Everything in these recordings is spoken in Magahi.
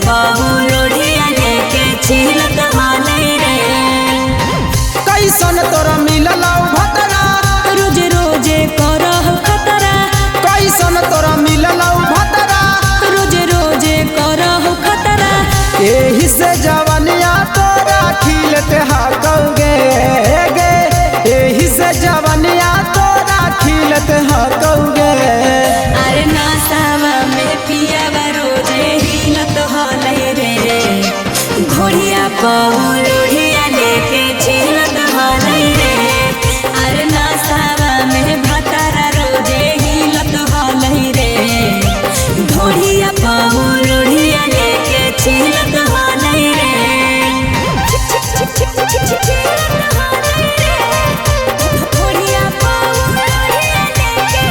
पाऊ लोढ़िया लेके छिलत हलै रे। कैसन तोरा मिलल भतरा, रोज रोजे करह खतरा। कैसन तोरा मिलल भतरा, रोज रोजे करह खतरा। एही से जवनिया तोरा खिलत हकौगे गे, एही से जवनिया तोरा खिलत हकौगे। अरे नासावा में पियावा रोजे हिलत हलै रे, घोड़िया पाऊ लोढ़िया लेके छिलत हलै रे। अरे नासावा में भतारा रोजे हिलत हलै रे, घोड़िया पाऊ लोढ़िया लेके छिलत हलै रे। घोड़िया पाऊ लोढ़िया लेके,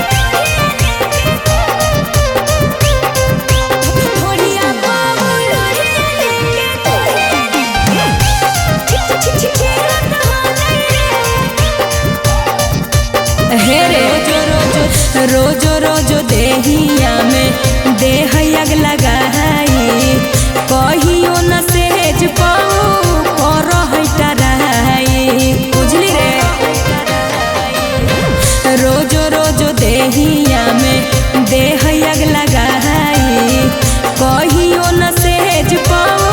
घोड़िया पाऊ लोढ़िया लेके हे रे। रोजो रोजो रोजो देहिया में देह आग लगाई, कहियो न सेज पाऊ करह टराई। बुझली रे, रोजो रोजो देहिया में देह आग लगाई, कहियो न सेज पाऊ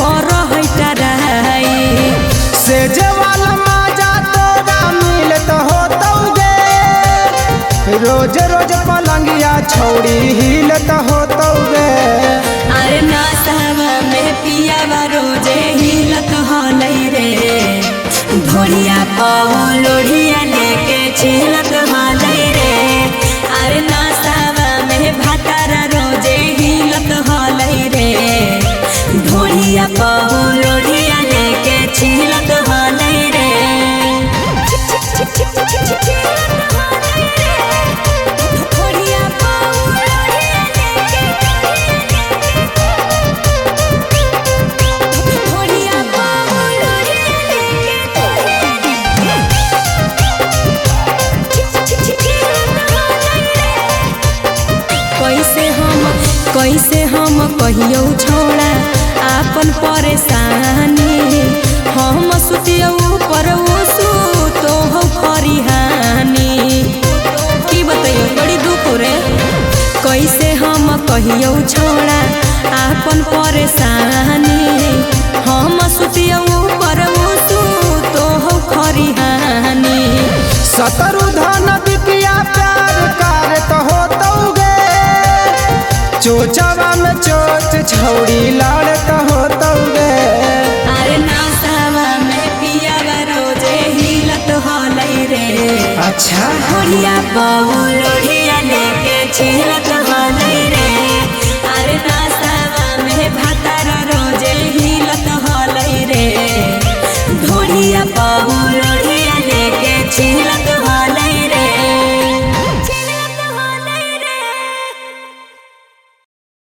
करह टराई। सेज वाला माजा तोरा मिलत होतौगे, रोज रोज पलंगिया छौड़ी हिलत होतौगे। अरे नासावा में पियावा रोजे हिलत हलै रे, घोड़िया पाऊ लोढ़िया लेके छिलत हलै रे। अरे नासावा में भातारा रोजे हिलत हलै रे, घोड़िया पाऊ लोढ़िया लेके छिलत हलै रे। घोड़िया पाऊ लोढ़िया लेके, घोड़िया पाऊ लोढ़िया लेके कैसे हम कहियो छोड़ा आपन परेशानी, हम सुतियौ पर सुतो हौ खरिहानी। की बतैयो बड़ी दुख रे। कैसे हम कहियो छोड़ा आपन परेशानी, हम सुतियौ पर सुतो हौ खरिहानी। सतरु धन बिकिया प्यार करत होतौगे, चोचवा में चोच छौड़ी लड़त होतौगे। अरे नासावा में पियावा रोजे हिलत हलै रे, अच्छा घोड़िया पाऊ लोढ़िया लेके छिलत